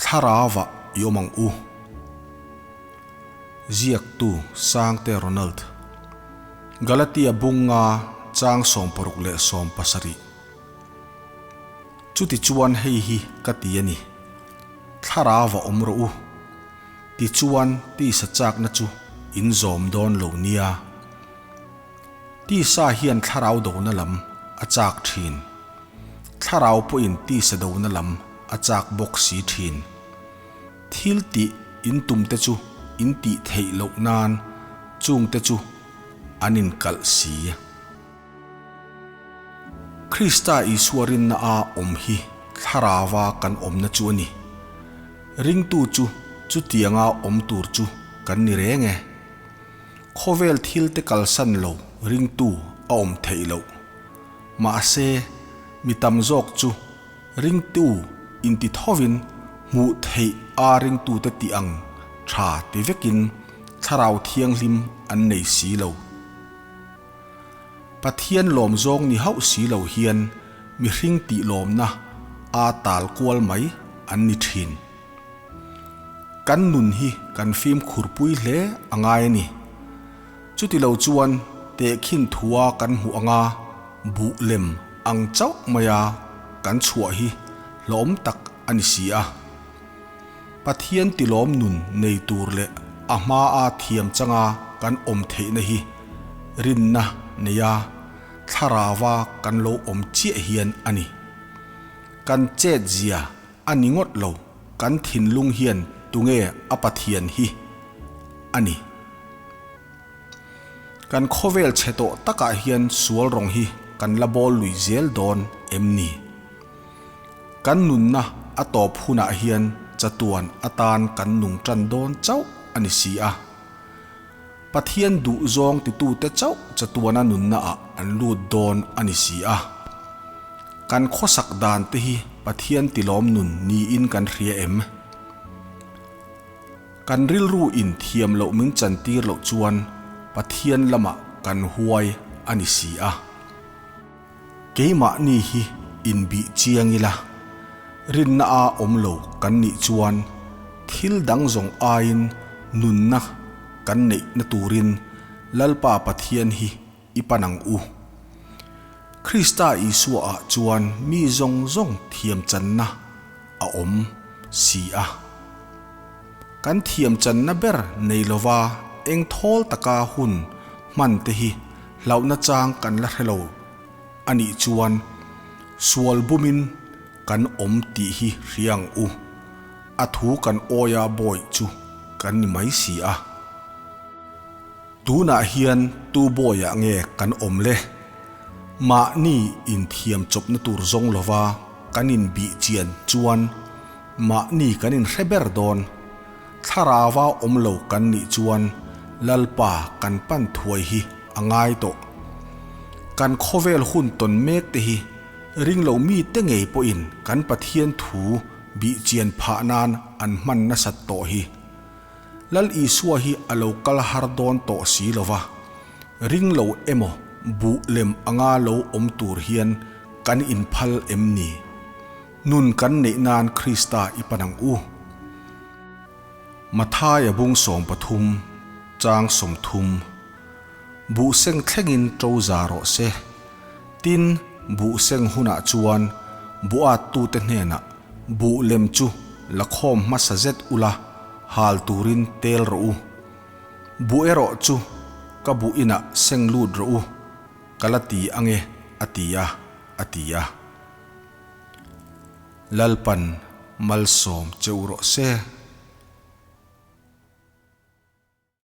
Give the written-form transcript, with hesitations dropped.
Thlarauah i awm ang u. Ziaktu Sangte Ronald. Galatia bunga chang 60 leh 70. Chutichuan hei hi ka ti a ni, Thlarauah awm rawh u. Tichuan tisa chakna chu in zawm dawn lo nia. Tisa hian thlarau dona lam a chak thin. Thlarau pawhin tisa dona lam a chak bawk si thin. Thil tih in tum te chu in tih theih loh nan chung te chu an inkalh si. Krista Isua rinna a awm hi thlarauva kan awmna chu a ni. Ringtu chu chutianga awm tur chu kan ni reng e. Khawvel thil te kalsan lo ringtu a awm theih loh. Mahse, mi tam zawk chu ringtu inti thovin hmuh theih a ringtute tih ang tha ti vekin thlarau thianghlim an nei si lo. Pathian lawm zawng ni hauh si lo hian mihring tih lawmna a tal kual mai an ni thin. Kan nun hi kan fimkhur pui hle a ngai a ni. Chuti lo chuan tehkhin thua kan hmuh anga buh lem ang chauh maia kan chhuah hi hlawm tak a ni si a. Pathian tilawm nun nei tur leh a hmaa thiam changa kan awm theihna hi rinna neia thlarauva kan lo awm chiah hian a ni. Kan chet zia a ni ngawt lo, kan thinlung hian tunge a Pathian hi a ni. Kan khawvel chhe tawh takah hian sual rawng hi kan la bawl lui zel dawn em ni? Kan nunna a tawp hunah hian chatuan atan kan nung tan dawn chauh a ni si a. Pathian duh zawng titute chauh chatuana nunnaah an lut dawn a ni si a. Kan khawsak dan te hi Pathian tilawm nun niin kan hria em? Kan rilru in thiam loh min chantir loh chuan Pathian lamah kan huai a ni si a. Keimahni hi inbih chiang ila, rinna a awm lo kan nih chuan thil dang zawng aiin nunna kan neihna turin Lalpa Pathian hi i pan ang u. Krista Isua ah chuan mi zawng zawng thiam channa a awm si a. Kan thiam channa ber nei lova eng thawl taka hun hman te hi hlauhna chang kan la hre lo a nih chuan sual bumin kan awm tih hi hria ang u. A thu kan awia bawi chu kan ni mai si a. Tunah hian tu bawiah nge kan awm le? Mahni inthiam chawpna tur zawng lova kan inbih chian chuan mahni kan inhre ber dawn. Thlarauva awm lo kan nih chuan Lalpa kan pan thuai hi a ngai tawh. Kan khawvel hun tawn mek te hi ringlo mite ngei pawhin kan Pathian thu bih chian phah nan an hman nasat tawh hi. Lal Isua hi a lo kal har dawn tawh si lo va, ring lo emaw buh lem anga lo awm tur hian kan inphal em ni? Nun kan neih nan Krista i pan ang u. Mathaia bung 13, chang 30, Buh seng thlengin to za rawh se. Tin, buh seng hunah chuan buattute hnenah buh lem chu la khawm hmasa zet ula hal turin tel rawh u. Buh erawh chu ka buh inah seng lut rawh u, ka la ti ange a ti a, a ti a. Lalpan malsawm che u rawh se.